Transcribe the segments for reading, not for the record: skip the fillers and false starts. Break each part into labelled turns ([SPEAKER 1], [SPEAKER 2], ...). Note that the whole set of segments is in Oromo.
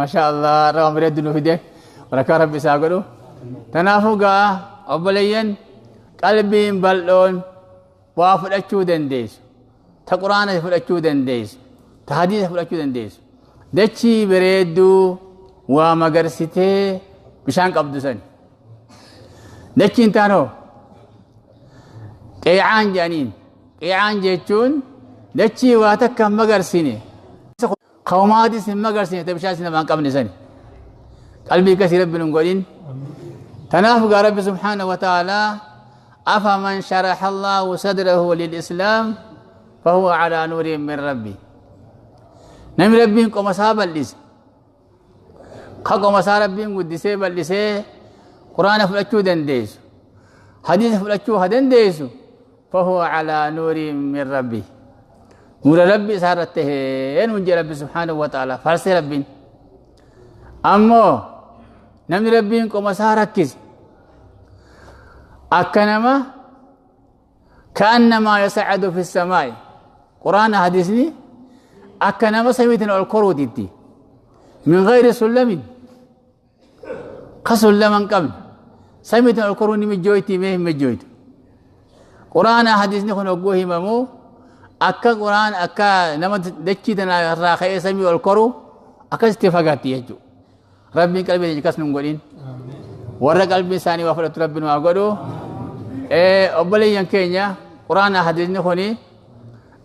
[SPEAKER 1] Maashaa Allah irra waan bareeddu nu fide barakaa rabbi isaa godhu. Kanaafuu gaa obboleeyyan qalbiin bal'oon waa fudhachuu dandeessu. Ta quraana fudhachuu dandeessu. Ta hadiisa fudhachuu dandeessu. Dachii bareedduu waa magarsitee bishaan qabdu sani. Dachiin taanoo qeecaan jedhaniin. Qeecaan jechuun dachii waa takka hin magarsine. Kawmaatis hin magarsine ta bishaan namaa hin qabne sani. Qalbii akkasii rabbi nun godhin. Tanaaf gaa rabbi subhaanahu wa ta'aalaa afaman sharaha Allahu sadrahu lil-islaam fahuwa alaa nuuriin min rabbi. Namni rabbiin qoma isaa bal'ise. Ka qoma isaa rabbiin guddisee bal'isee quraana fudhachuu dandeessu. Hadiisa fudhachuu ha dandeessu. Fahuwa alaa nuuriin min rabbi. Nuura rabbi isaa irratti tahee nuun jedhe rabbi subhaanahu wa ta'ala farsee rabbiin. Ammoo namni rabbiin qoma isaa rakkise akka nama ka'annamaa yas'adu fi samaa'i quraana hadiisni akka nama samiitiin ol koruutitti min gayri sullamin ka sullama hin qabne samiitiin ol koruu ni mijjooyti mee hin mijjooytu. Quraana hadiisni kun hogguu himamu akka quraan akka nama dachii tana irraa ka'ee samii ol koru akkasitti fagaatti jechuudha. Rabbiin qalbii teenya akkas nun godhin. Warra qalbii isaanii waa fudhatu rabbi nu haa godhu. Obboleeyyan keenya quraana hadiisni kuni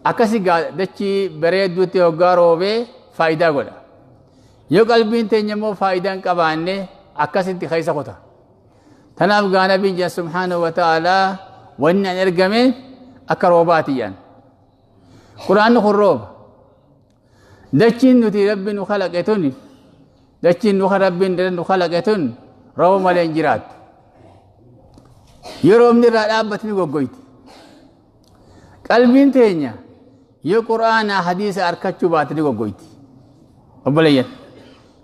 [SPEAKER 1] akkasi dachii bareedduutti hoggaa roobee faayidaa godha. Yoo qalbiin teenya immoo faayidaa hin qabaanne akkasitti keessa kuta. Tanaaf gaa nabiin jedhan subhaanahu wa ta'aalaa wanni an ergame akka roobaati jedhan. Quraanni kun rooba. Dachiin nuti rabbi nu kalaqe tun dachiin nu rabbiin nu kalaqe tun rooba malee hin jiraattu. Yoo roobni irraa dhaabbate ni goggoyti. Qalbiin teenya yoo quraana hadiisa arkachuu baate ni goggoyti. Obboleeyyan.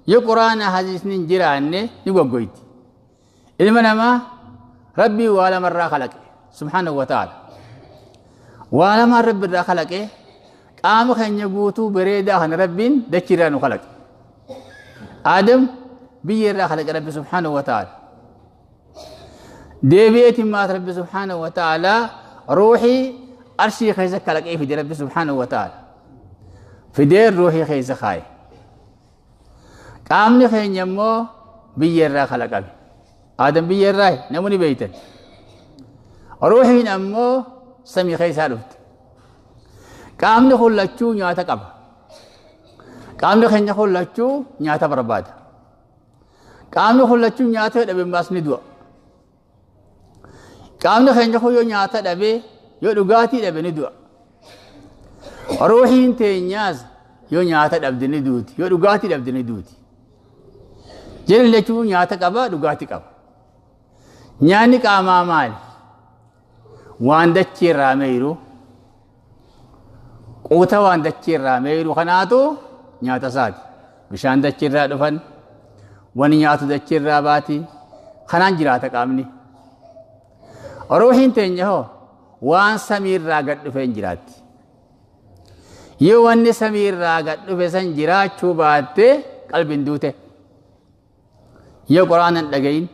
[SPEAKER 1] Yoo quraana hadiisni hin jiraanne ni goggoyti. Ilma namaa rabbii waa lamarraa kalaqe subhaanahu wa ta'ala. Waa lamaan rabbi irraa kalaqe qaama keenya guutuu bareedaa kana rabbiin dachii irraa nu kalaqe. Aadam biyya irraa kalaqe rabbi subhaanahu wa ta'ala. Deebi'eetiin maas rabbi subhaanahu wa ta'ala ruuhii arshii keessa kalaqee fide rabbi subhaanahu wa ta'ala. Fideen ruuhii keessa kaaye. Qaamni keenya immoo biyya irraa kalaqame. Aadam biyya irraa namni beeytan. Ruuhiin ammoo samii keessaa dhufte. Qaamni kun lachuu nyaata qaba. Qaamni keenya kun lachuu nyaata barbaada. Qaamni kun lachuu nyaata yoo dhabe ammaas ni du'a. Qaamni keenya kun yoo nyaata dhabe yoo dhugaatii dhabe ni du'a. Ruuhiin teenyaas yoo nyaata dhabde ni duuti yoo dhugaatii dhabde ni duuti. Jarri lachuu nyaata qaba dhugaatii qaba. Nyaanni qaamaa maali? Waan dachee irraa meeyru quuta waan dachee irraa meeyru kanaatu nyaata isaati. Bishaan dachee irraa dhufan wani nyaatu dachee irraa baati kanaan jiraata qaamni. Ruuhiin teenya hoo waan samii irraa gad dhufeen jiraatti. Yoo wanni samii irraa gad dhufe san jiraachuu baatte qalbiin duute. Yoo quraana hin dhagayin,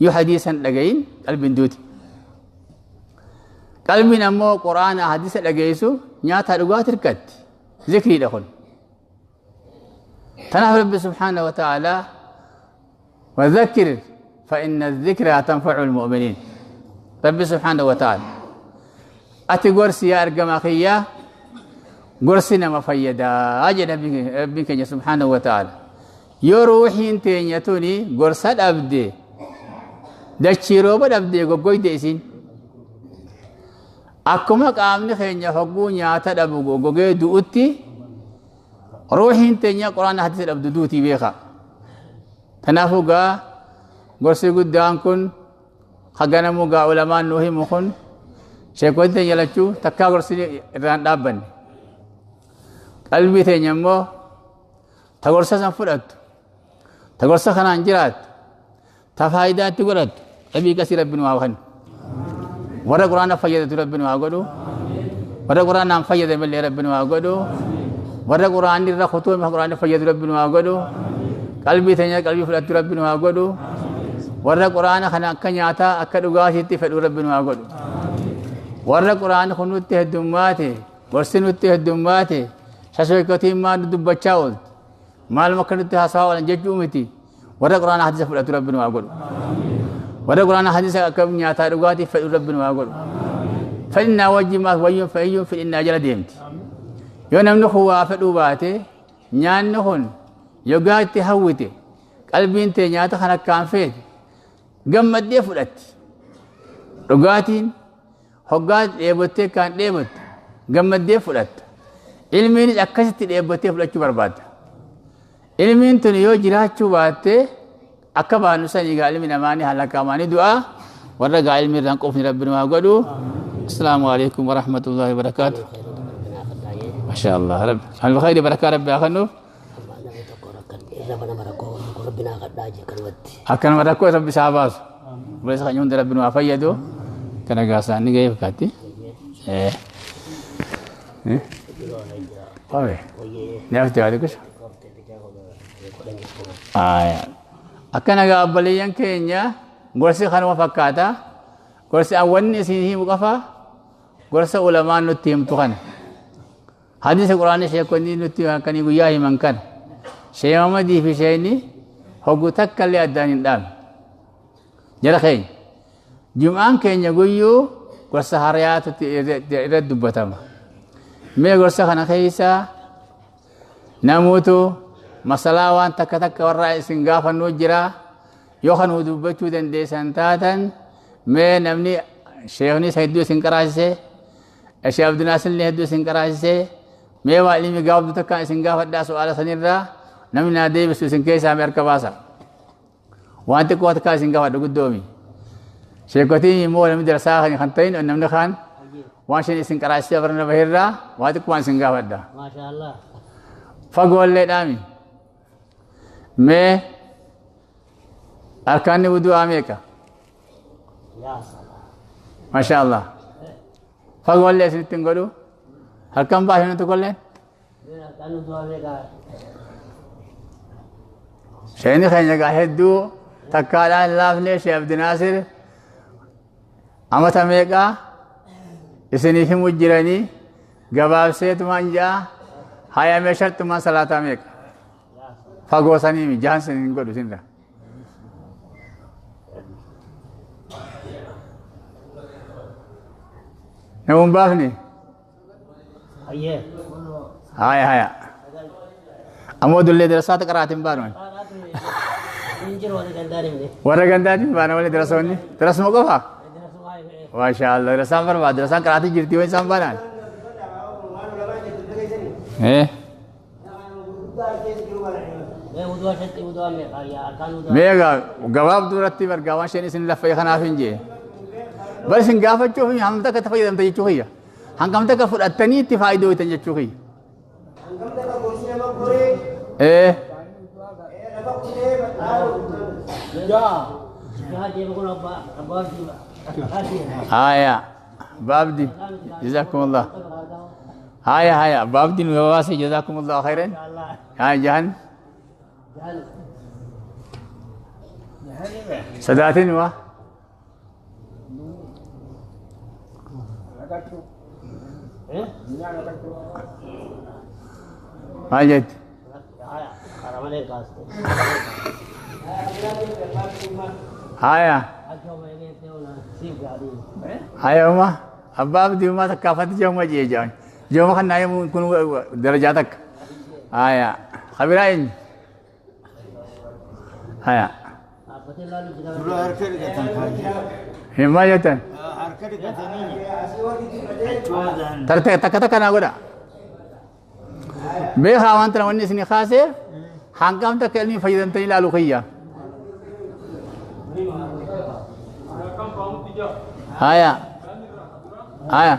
[SPEAKER 1] yoo hadiisa hin dhagayin qalbiin duute. Qalbiin ammoo quraana hadiisa dhageessu nyaata dhugaati hirkatti. Zikriidha kun. Tanaaf Rabbi subhaanahu wa ta'aalaa وذكر فإن الذكرى تنفع المؤمنين ربي سبحانه وتعالى أتي قرسي يا أرقما خيا قرسي نما فيدا أجل ربي كنيا سبحانه وتعالى yoo ruuhiin teenya tuni gorsa dhabde dachii rooba dhabde goggoyte isin akkuma qaamni keenya hogguu nyaata dhabu goggogee du'utti ruuhiin teenya quraana hadiisa dhabdu duutii beeka. Kanaafuu gaa gorsi guddaan kun haganamuu gaa ulamaan nuu himu kun sheekonni teenya lachuu takkaa gorsi irraan dhaabbanne. Qalbii teenya immoo ta gorsa san fudhattu ta gorsa kanaan jiraattu ta faayidaa itti godhattu dhabii qasii rabbi nu haa kennu. Warra quraana fayyadatu rabbi nu haa godhu. Warra quraanaan fayyadamellee rabbi nu haa godhu. Warra quraanni irra kutuu quraanni fayyadu rabbi nu haa godhu. Qalbii teenya qalbii fudhattu rabbi nu haa godhu. Warra quraana kana akka nyaataa akka dhugaatiitti fedhu rabbi nu haa godhu. Warra quraanni kun nutti heddummaate, gorsi nutti heddummaate, shasheekotiin maal nu dubbachaa oolti, maaluma akka nutti haasawaa oolan jechuu miti. Warra quraana hadiisa fudhatu rabbi nu haa godhu. Warra quraana hadiisa akka nyaataa dhugaatiif fedhu rabbi nu haa godhu. Fedhinnaa wajjin maas wayyuun fe'iyyuun fedhinnaa jala deemti. Yoo namni kun waa fedhuu baate, nyaanni kun yogaa itti hawwite, qalbiin tee nyaata kan akkaan feete gammaddee fudhatti. Dhugaatiin hoggaa dheebottee kaan dheebotte gammaddee fudhatta. Ilmiinis akkasitti dheebottee fudhachuu barbaadda. Ilmiin tun yoo jiraachuu baatte akka baannu sanii gaa ilmi namaa ni halakama, ni du'a. Warra gaa ilmi irraan qofni rabbi nu haa godhu. Assalaamu alaikum warahmatullahi wabarakaatuh. Masha Allah rabbi. Al khayri barakaa rabbi haa kennuuf. Akkanuma rakkoo rabbi isaa baasu. Obboleessa keenya hunda rabbi nu haa fayyadu. Kana gaasaa ni ga'ee fakkaatti. Qabe. Ni hafte waa xiqqisha. Akkana gaa obboleeyyan keenya gorsi kanuma fakkaata. Gorsi wanni isin himu qofa gorsa ulamaan nutti himtu kana. Hadiisa quraanii sheekonni nutti halkanii guyyaa himan kana. Sheek Mahamadii fi sheekni hoggu takka illee addaan hin dhaabne. Jara keenya. Jum'aan keenya guyyuu gorsa hariyaatu irratti dubbatama. Mee gorsa kana keessa namoota masalaa waan takka takka warra isin gaafannuu jira. Yoo kan dubbachuu dandeessan taatan mee namni sheekni isa hedduu isin qaraasise, Sheekh Abdinaasirni hedduu isin qaraasise, mee waa ilmi gaafdu takkaan isin gaafadhaa su'aala sanirraa namni naa deebisu isin keessaa mee harka baasa. Waan xiqqoo takkaan isin gaafadhu guddoomi. Sheekotiin immoo namni darsaa kan ta'in namni kaan waan isheen isin qaraasisee barna bahirraa waa xiqqoo isin gaafadha.
[SPEAKER 2] Maashaallah.
[SPEAKER 1] Fagoollee dhaami. Mee arkaanni wudu'aa meeqa?
[SPEAKER 2] Yaa salaam.
[SPEAKER 1] Maashaallah. Fagoollee isinitti hin godhu. Harkaan baasinu tokkolleen.
[SPEAKER 2] Mee arkaan wudu'aa meeqa?
[SPEAKER 1] Sheekni keenya gaa hedduu takkaadhaan hin laafne Sheekh Abdinaasir amata meeqaa isiniif himu jiranii gabaabseetumaan ja'a hayamee shartumaan salaataa meeqa? Fagoo sanii jahan sin hin godhu sinra. Namuun baafne?
[SPEAKER 2] Ayyee.
[SPEAKER 1] Haya haya. Ammoo dullee darasaata qaraatiin baanu.
[SPEAKER 2] Hin jiru warra gandaan himne.
[SPEAKER 1] Warra gandaatiin baana malee darasoonni. Darasuma qofa? Maasha Allah darasaan barbaada. Darasaan qaraatii jirti yoo isaan baanaan.
[SPEAKER 2] Mee wudu'aa shatti wudu'aa meeqa? Yaa arkaan wudu'aa.
[SPEAKER 1] Mee egaa gabaabduu irratti bargaa waan isheen isin laffee kanaaf hin jee. Bar isin gaafachuuf hangam takka itti fayyadamta jechuu kiyya. Hangam takka fudhattanii itti faayidooytan jechuu kiyya.
[SPEAKER 2] Jaha deema kun abbaa abbaa
[SPEAKER 1] Haya. Baabdi. Jazakumullah. Haya haya. Baabdi nu baase jazakumullah khairan. Haya jahan. Sadaatiin waa. Maal jetti?
[SPEAKER 2] Karamalee kaaste.
[SPEAKER 1] Haya.
[SPEAKER 2] Akka eegeessee ola siif gaarii.
[SPEAKER 1] Haya uma. Abbaa abdii umaa takkaafatti jeuma jee jaan. Jeuma kan naa kun darajaa takka. Haya. Kabiraa eenyu? Haya.
[SPEAKER 2] Dhaabbatee ilaalu jira.
[SPEAKER 3] Dura harka dhiqatan kaayee.
[SPEAKER 1] Hin maal jettan?
[SPEAKER 3] Harka dhiqatanii achuma ta'an.
[SPEAKER 1] Tarte takka takka naa godha. Beekaa waan tana wanni isin kaaseef hangam takka ilmi fayyadamtanii ilaalu kiyya. Haya. Haya.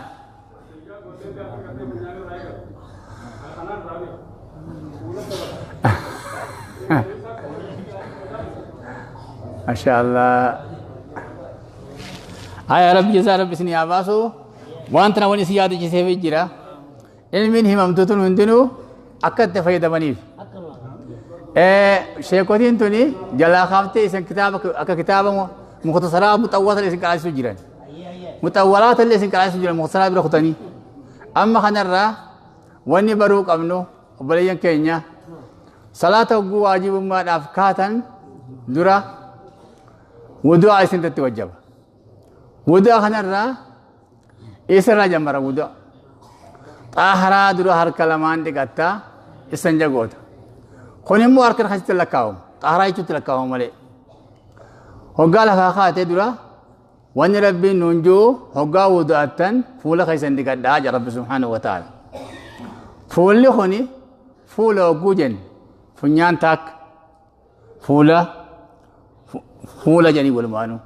[SPEAKER 1] Masha Allah. Haya rabbi jazaa rabbi isin haa baasu. Waan tana wanni isin yaadachiiseef jira. Ilmiin himamtu tun hundinuu Akka itti fayyadamaniif. Sheekotiin tuni jalaa kaaftee isin kitaaba akka kitaaba muktasaraa muxawwata isin qaraasisu jiran. Muxawwalaata illee isin qaraasisu jiran muktasaraa bira kutanii. Amma kanarraa wanni baruu qabnu, obboleeyyan keenya, salaata hogguu waajibummaadhaaf kaatan dura wudu'a isin irratti wajjaba. Wudu'a kanarraa isarraa jammara wudu'a. Xaaharaa dura harka lamaan dhiqattaa isan jagoota. Kun immoo harka akkasitti lakkaa'amu. Xaaharaa jechuutti lakkaa'amu malee. Hoggaa lafaa kaatee dura wanni Rabbiin nuun jiru hoggaa wudu'attan fuula keessan dhiqadhaa jedha Rabbi subhaanahu wa ta'ala. Fuulli kuni fuula hogguu jenne funyaan taakka fuula fuula jedhanii walumaanuu.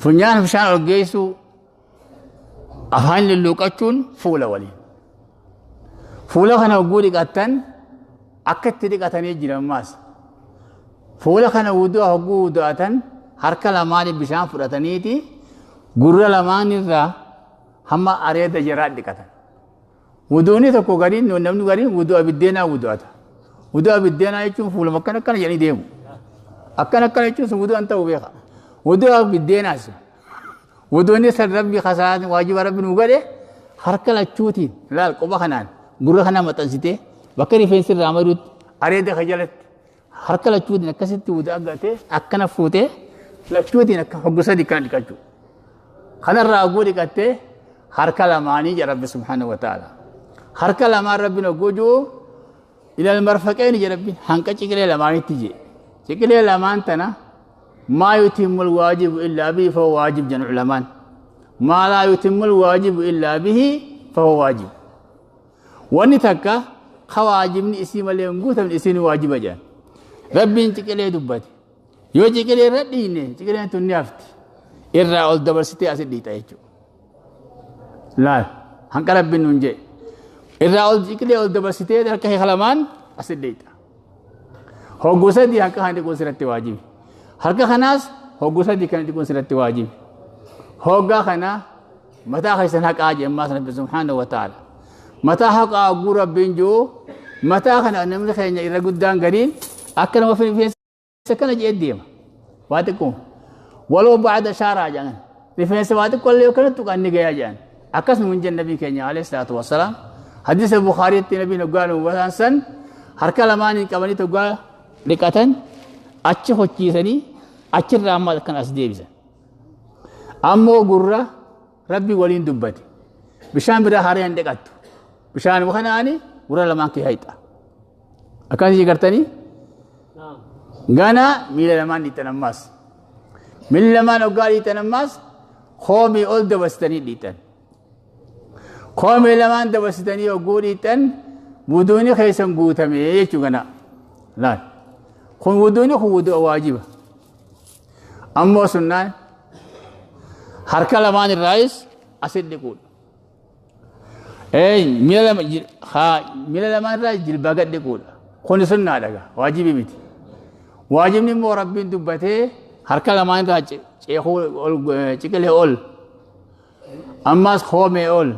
[SPEAKER 1] Funyaan bishaan ol geessuu, afaan lulluuqachuun fuula waliin. Fuula kana hogguu dhiqattan akka itti dhiqatanii jiran maas. Fuula kana wudu'a hogguu wudu'atan harka lamaanii bishaan fudhataniiti gurra lamaan irraa hamma areeda jaraa dhiqatan. Wuduuni tokko gariin namni gariin wudu'a biddeenaa wudu'ata. Wudu'a biddeenaa jechuun fuuluma akkana akkana jedhanii deemu. Akkana akkana jechuun sun wudu'an ta'uu beeka. Wudu'a biddeenaas. Wuduunni san Rabbi kasaan waajiba Rabbi nuu godhe harka lachuutiin laal quba kanaan gurra kana maxxansitee bakka rifeensi irraa maduutti areeda ka jalatti harka lachuutiin akkasitti wudu'a gatee akkana fuutee lachuutiin akka hoggu sadi kana dhiqachuu. Kanarraa hogguu dhiqattee harka lamaanii jedha Rabbi subhaanahu wa ta'ala. Harka lamaan Rabbiin hogguu jiru ilal marfaqeeni jedha Rabbiin hanqa ciqilee lamaanitti jee. Ciqilee lamaan tana maa yutimmul waajibu illaa bihi fahuwa waajib jedhan ulamaan. Maa laa yutimmul waajibu illaa bihi fahuwa waajib. Wanni takka ka waajibni isii malee hin guutamne isiin waajiba jedhan. Rabbiin ciqilee dubbate. Yoo ciqilee irra dhiine ciqileen tun ni hafti. Irraa ol dabarsitee asi dhiixa jechuudha. Laal hanqa Rabbiin nuun jedhe. Irraa ol ciqilee ol dabarsitee harka kee lamaan asi dhiixa. Hogguu sadii harka kana dhiquun sirratti waajibi. Harka kanaas hogguu sadii kana dhiquun sirratti waajibi. Hoggaa kana mataa keessan haqaa jedhe ammaas Rabbi subhaanahu wa ta'ala. Mataa haqaa hogguu Rabbiin jiru mataa kana namni keenya irra guddaan gariin akka nama rifeensa kana jedhee deema. Waa xiqqoo. Waloo ba'ada shaaraa jedhan. Rifeensa waa xiqqoo illee kana tuqan ni gayaa jedhan. Akkasuma hin jenne nabii keenya alayhi salaatu wassalaam. Hadiisa Bukaariitti nabiin hoggaa nu hubataan san harka lamaaniin qabanii hoggaa dhiqatan achi hochiisanii achirraa amma akkan as deebisan. Ammoo gurra Rabbi waliin dubbate. Bishaan biraa haree hin dhiqattu. Bishaanuma kanaani gurra lamaan kee hayxa. Akkasii gartanii gana miila lamaan dhiqxan ammaas. Miila lamaan hoggaa dhiqxan ammaas koomii ol dabarsitanii dhiqxan. Koomii lamaan dabarsitanii hogguu dhiqxan wuduuni keessan guutame jechuu gana. Laal. Kun wuduuni kun wudu'a waajiba. Ammoo sunnaan harka lamaan irraayis asit dhiquudha. Miila lamaan irraa jilbaa gad dhiquudha. Kuni sunnaadha gaa waajibii miti. Waajibni immoo Rabbiin dubbatee harka lamaan irraa ceekuu ol ciqilee ol ammas koomee ol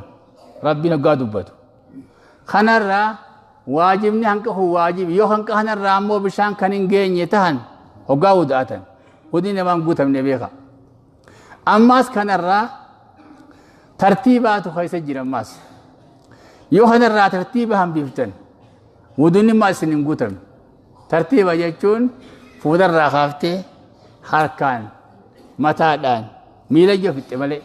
[SPEAKER 1] Rabbiin hoggaa dubbatu. Kanarraa waajibni hanqa kun waajibi yoo hanqa kanarraa ammoo bishaan kan hin geenye tahan hoggaa wudu'atan wudii namaan guutamne beeka. Ammas kanarraa tartiibaatu keessa jira ammas. Yoo kanarraa tartiiba hambiftan wuduun immoo isin hin guutamne. Tartiiba jechuun fuularraa kaaftee harkaan mataadhaan miila ija fixxe malee.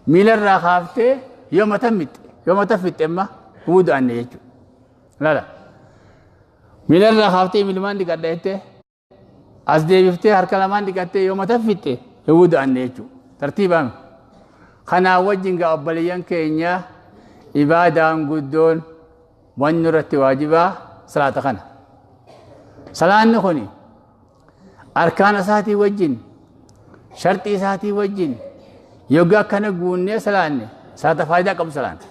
[SPEAKER 1] Miilarraa kaaftee yoo mata fixxe yoo mata fixxe amma wudu'anne jechuudha. Laala. Miilarraa kaaftee miilmaan dhiqadha jettee as deebiftee harka lamaan dhiqattee yoo mata fixxe hin wudu'anne jechuudha. Tartiibaan. Kanaa wajjin gaa obboleeyyan keenya ibaadaan guddoon wanni irratti waajibaa salaata kana. Salaanni kuni arkaana isaatii wajjin sharxii isaatii wajjin yoggaa akkana guunnee salaanne salaata faayidaa qabu salaanne.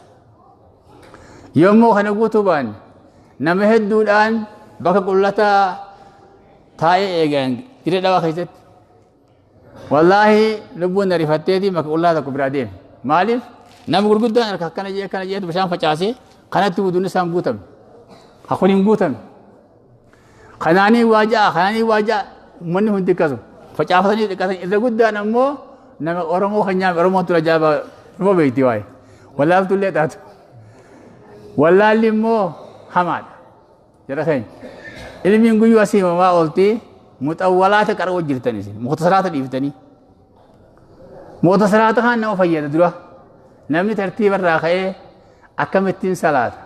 [SPEAKER 1] Yommuu kana guutuu baanne nama hedduudhaan bakka qullataa taa'ee eegan dirree dhawaa keessatti. Wallaahi lubbuun na rifatteeti bakka qullaa tokko biraa deeme. Maaliif? Nama gurguddaan harka akkana jee akkana jeetu bishaan facaasee kanatti wuduun isaan guutame. Hakun hin guutame. Kanaanii waa ja'a kanaanii waa ja'a uummanni hundi akkasu facaafatanii dhiqatan. Irra guddaan ammoo nama Oromoo kan nyaame Oromoon tura jaabaa Oromoo beekti waa'ee wallaaltullee taatu. Wallaalli immoo hamaadha. Jara keenya. Ilmiin guyyuu asii himamaa oolti muxawwalaata qara'uu jirtan isin mukhtasaraata dhiiftanii. Mukhtasaraata kan nama fayyada dura. Namni tartiiba irraa ka'ee akkamittiin salaata.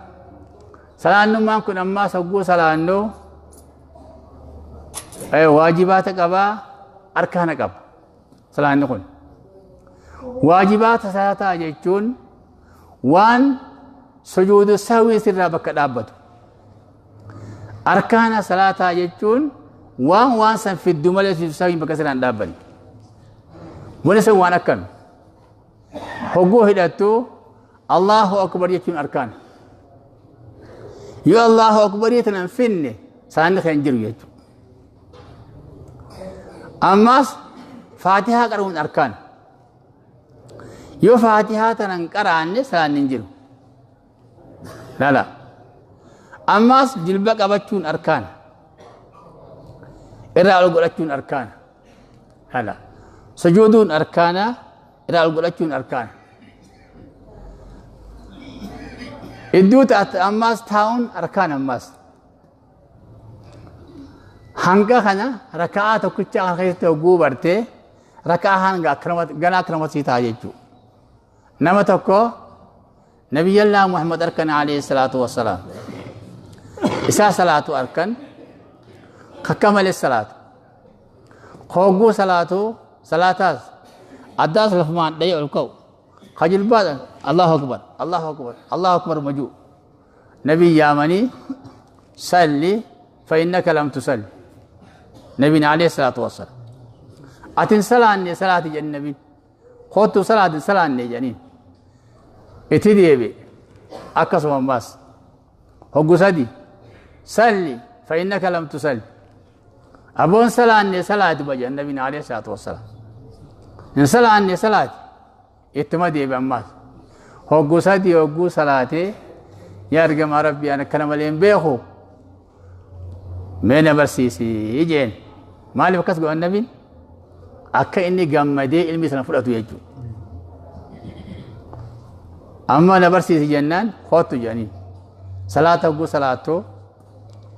[SPEAKER 1] Salaannummaan kun ammaa sagguu salaannoo waajibaata qabaa arkaana qaba. Salaanni kun. Waajibaata salaataa jechuun waan sujuudu sahwii sirraa bakka dhaabbatu. Arkaana salaataa jechuun waan san fiddu malee sujuudu sahwiin bakka sirraa hin dhaabbanne. Wanni san waan akkami? Hogguu hidhattu Allahu akbar jechuun arkaana. Yoo Allahu akbarii tana hin finne salaanni kan hin jiru jechuudha. Ammas Faatihaa qaruun arkaana. Yoo Faatihaa tana hin qaraanne salaanni hin jiru. Lala. Ammas jilba qabachuun arkaana. Irraa ol godhachuun arkaana. Lala. Sujuuduun arkaana. Irraa ol godhachuun arkaana. Iddoo taate ammas taa'uun arkaana ammas. Hanga kana raka'aa tokkicha kana keessatti hogguu bartee raka'aa hanga ganaa akkanumatti sii ta'a jechuudha. Nama tokko Nabiyyallaa Muhammad arkan alayhi salaatu wassalaam. Isaa salaatu arkan kakka malee salaatu. Hogguu salaatu salaataas addaas lafumaan dhayee ol ka'u. Kajilbaadhaan Allahu akbar Allahu akbar Allahu akbar majuu. Nabii yaamanii salli fa'innaka lam tusalli. Nabiin alayhi salaatu wassalaam. Atin salaanne salaati jedhin nabiin. Kottu salaatin salaanne jedhaniin. Itti deebi akkasuma ammaas. Hoggu sadi salli fa'innaka lam tusalli. Aboon salaanne salaati jedhan nabiin alayhi salaatu wassalaam. Hin salaanne salaati. Ittuma deebi ammaas. Hoggu sadi hogguu salaatee yaa ergamaa rabbii ani akkana malee hin beeku. Mee na barsiisi jeen. Maaliif akkas godhan nabiin? Akka inni gammadee ilmi sana fudhatu jechuudha. Amma na barsiisi jennaan kottu jedhanii. Salaata hogguu salaattu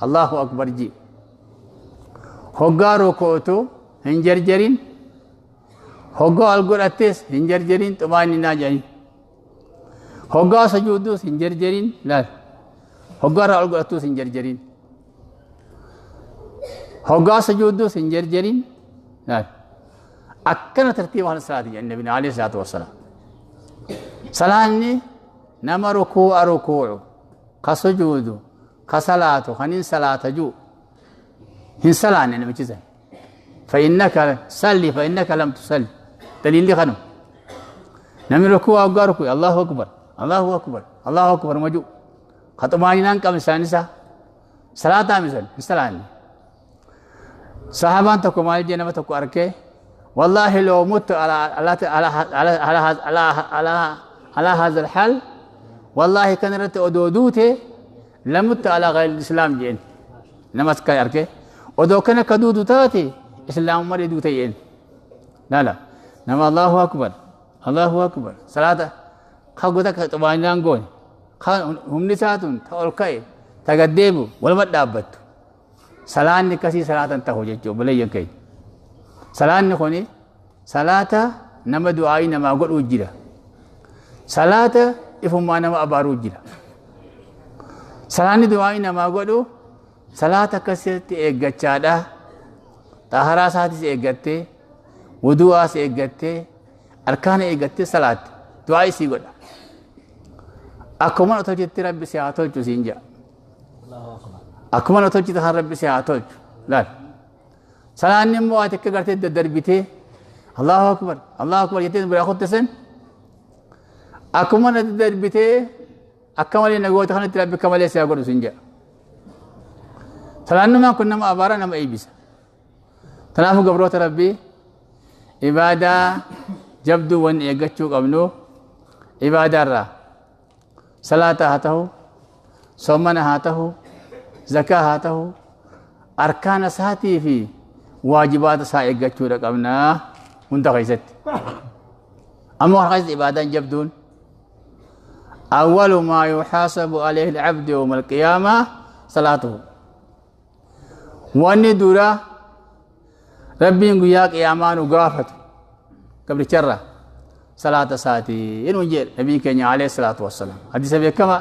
[SPEAKER 1] Allahu akbar ji. Hoggaa rukootu hin jarjarin. Hoggaa ol godhattes hin jarjarin xumaaninaa jedhanii. Hoggaa sujuuduus hin jarjarin laal. Hoggaa irraa ol godhattus hin jarjarin. Hoggaa sujuuduus hin jarjarin laal. Akkana tartiiba kana salaati jedhan nabiin alayhi salaatu wassalaam. Salaanni nama rukuu'a rukuu'u ka sujuudu ka salaatu kan hin salaata jiru hin salaanne namichi san. Fa'innaka salli fa'innaka lam tusalli. Daliilli kanuma. Namni rukuu'a hoggaa ruku'e Allahu akbar Allahu akbar Allahu akbar majuu. Ka xumaaninaan qabne isaan isaa salaataa misan hin salaanne. Sahabaan tokko maal jee nama tokko arkee والله لو مت على على على على على على على على هذا الحال والله كان رت أدودوته لمت على غير الإسلام جين نمس كاي أركي ودو كان كدودو تاتي إسلام مري دوتين لا لا نما الله أكبر الله أكبر صلاة خاغوتا طبعاً قول هم نساتون تقول تقدموا ولا ما دابت صلاة نكسي صلاة تهو جيتشو بلي ينكي صلاة نخوني صلاة نما دعائي نما قول وجيرا صلاة إفهم نما أبارو وجيرا صلاة دعائي نما قول صلاة كسيت إيجاتشادا طهارة ساتي إيجاتي وضوء إيجاتي أركان إيجاتي صلاة دعائي سيقول Akkuma tolchetti rabbi si haa tolchu siin jedha. Akkuma tolchite kan rabbi si haa tolchu. Laal. Salaanni immoo ati akka gartee daddarbitee Allahu akbar Allahu akbar jettee biraa kutte sen akkuma daddarbitee akka malee nagoota kanatti rabbi akka malee si haa godhu siin jedha. Salaannumaan kun nama abaara nama eebbisa. Kanaafuu gabroota rabbii ibaadaa jabduu wanni eeggachuu qabnu ibaadaarraa. Salaata haa ta'u, soomana haa ta'u, Zakaa haa ta'u, arkaana isaatii fi waajibaata isaa eeggachuudha qabnaa hunda keessatti. Ammoo kana keessatti ibaadaan jabduun أول ما يحاسب عليه العبد يوم القيامة صلاته. واني دورا ربي قيا قيامان وقافت قبل شرة صلاة ساتي إنه جيل نبي كenya عليه الصلاة والسلام حديث بكما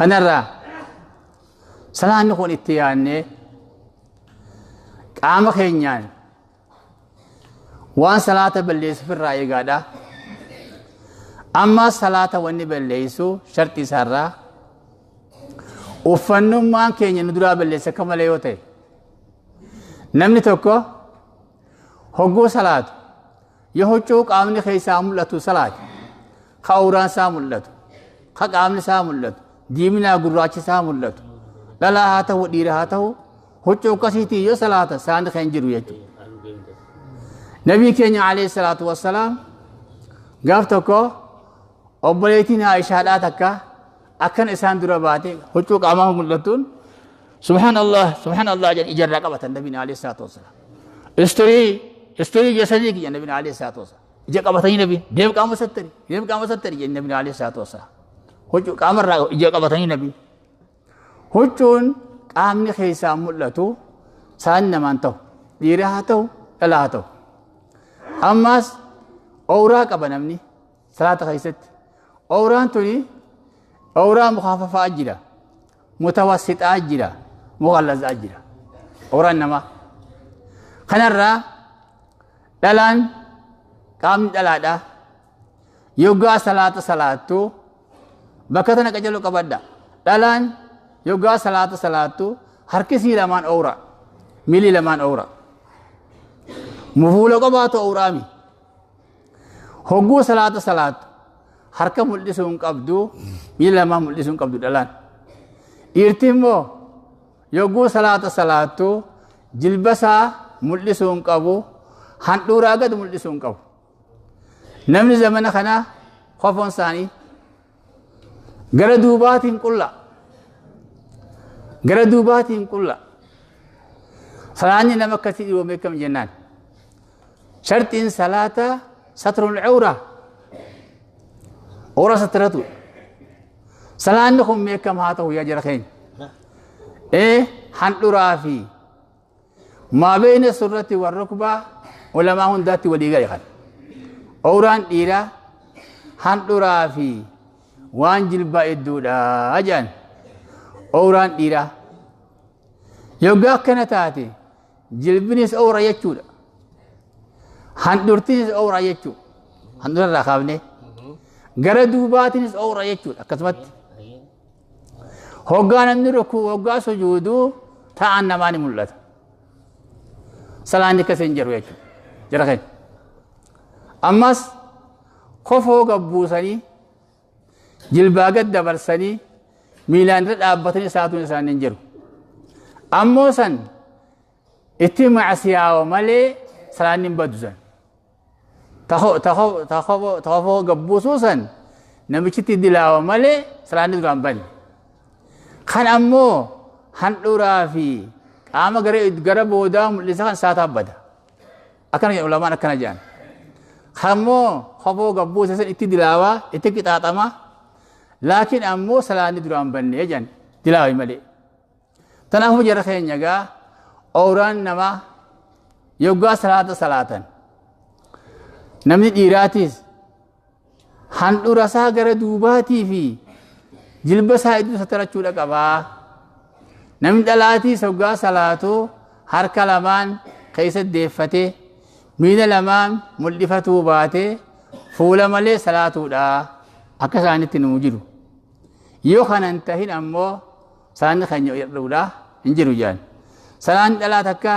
[SPEAKER 1] خنرا صلاة نكون اتياني قام خينيان وان صلاة بليس في الرأي قادة. أما صلاة واني بليسو شرطي سارة uffannummaan keenya nu duraa balleessa akka malee yoo ta'e namni tokko hogguu salaatu yoo huccuu qaamni keessaa mul'atu salaate, ka awraan isaa mul'atu, ka qaamni isaa mul'atu, diiminaa gurraachi isaa mul'atu, dhalaa haa ta'u dhiira haa ta'u, huccuu akkasiitiin yoo salaata saanni kan jiru jechuudha. Nabii keenya alayhi salaatu wassalaam gaaf tokko obboleettiin Aishaadhaa takka akkan isaan dura baate huccuu qaamaa mul'atuun subhaanallah subhaanallah jedhan ijarraa qabatan nabiin alayhi salaatu wassalaam. Istirii jasadii kiyya nabiin alayhi salaatu wassalaam. Ija qabatanii nabiin deem qaama sattari deem qaama sattari jedhan nabiin alayhi salaatu wassalaam. Huccuu qaamarraa ija qabatanii nabiin. Huccuun qaamni keessaa mul'atu saan namaan ta'u dhiira haa ta'u dhalaa haa ta'u. Ammas owraa qaba namni salaata keessatti. Owraan tuni owraa mukaafafaa jira, mutawassixaa jira, mughallazaa jira. Owraan namaa. Kanarraa dhalaan qaamni dhalaadha. Yoggaa salaata salaattu bakka tana qajeeluu qabadha. Dhalaan yoggaa salaata salaattu harkisii lamaan owra, miilli lamaan owra. Mufuula qofaatu owraami. Hogguu salaata salaattu harka mul'isuu hin qabdu, miila lamaan mul'isuu hin qabdu dhalaan. Dhiirti immoo yogguu salaata salaattu jilba isaa mul'isuu hin qabu, handhuuraa gad mul'isuu hin qabu. Namni zamana kanaa kofoon isaanii gara duubaatiin qulla. Gara duubaatiin qulla. Salaanni nama akkasii dhiboo beekam jennaan. Shartiin salaata satrul awraa. Awraa satratu. Salaanni kun beekam haa ta'u yaa jara keenya. Handhuraa fi maa beeyna surratti warra rukbaa ulamaa hundaatti walii gale kan. Awraan dhiiraa handhuraa fi waan jilbaa hedduudha jedhan. Awraan dhiiraa. Yoggaa akkana taate jilbinis awra jechuudha. Handhurtinis awra jechuudha. Handhura irraa kaafnee. Gara duubaatinis awra jechuudha akkasumatti. Hoggaa namni rukuu hoggaa sujuuduu ta'an namaa ni mul'ata. Salaanni akkasii hin jiru jechuudha. Jara keenya. Ammas kofoo gabbuusanii jilbaa gad dabarsanii miilaan irra dhaabbatanii saatuun isaanii hin jiru. Ammoo san itti macasiyaawa malee salaanni hin baddu san. Kofoo gabbuusuu san namichitti dilaawa malee salaanni duraan banne. Kan ammoo handhuraa fi qaama gara boodaa mul'isa kan saataa bada. Akkana jedhu ulamaan akkana jedhan. Ammoo kofoo gabbuuse san itti dilaawaa itti qixaaxama. Laakiin ammoo salaanni duraan banne jedhan dilaawi malee. Kanaafuu jara keenya gaa awraan namaa yoggaa salaata salaatan. Namni dhiiraatiis handhuura isaa gara duubaatii fi jilba isaa hedduu satarachuudha qabaa. Namni dhalaatiis hoggaa salaatu harka lamaan keessa deeffatee miila lamaan mul'ifatuu baatee fuula malee salaatuudha akka isaanitti nuu jiru. Yoo kana hin tahin ammoo salaanni keenya hir'uudha hin jiru jedhan. Salaanni dhalaa takka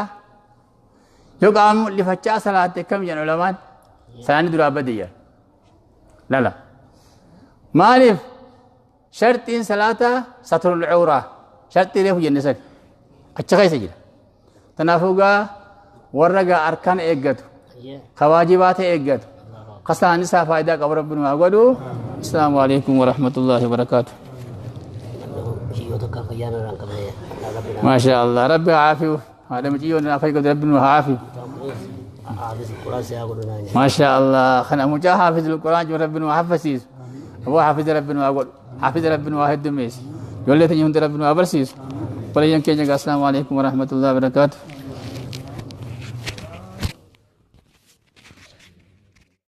[SPEAKER 1] yoo qaama mul'ifachaa salaatte akkam jedhan ulamaan salaanni duraa bade jedhan. Lala. Maaliif sharxiin salaataa satrul awraa sharxii reefu jenne sani achi keessa jira. Kanaafuu gaa warra gaa arkaan eeggatu ka waajibaata eeggatu ka salaanni isaa faayidaa qabu rabbi nu haa godhu. Assalaamu alaikum warahmatullaahi wabarakaatuh.
[SPEAKER 2] Yeroo tokko fayyaan irraan qabne rabbi naa.
[SPEAKER 1] Maasha Allah, rabbi haa caafiyu. Haadha mucayyoon naa fayyadu, rabbi nu haa caafiyu.
[SPEAKER 2] Haafis Quraan si haa godhu naan jedhe.
[SPEAKER 1] Maasha Allah, kana mucaa haafizul Quraan jiru rabbi nu haa haffasiisu. Aboo haafiza rabbi nu haa godhu. Haafiza rabbi nu haa heddummeessu. Ijoollee teenya hunda rabbi nu haa barsiisu. Waliyyan keenya, assalaamu alaikum warahmatullahi wabarakaatuh.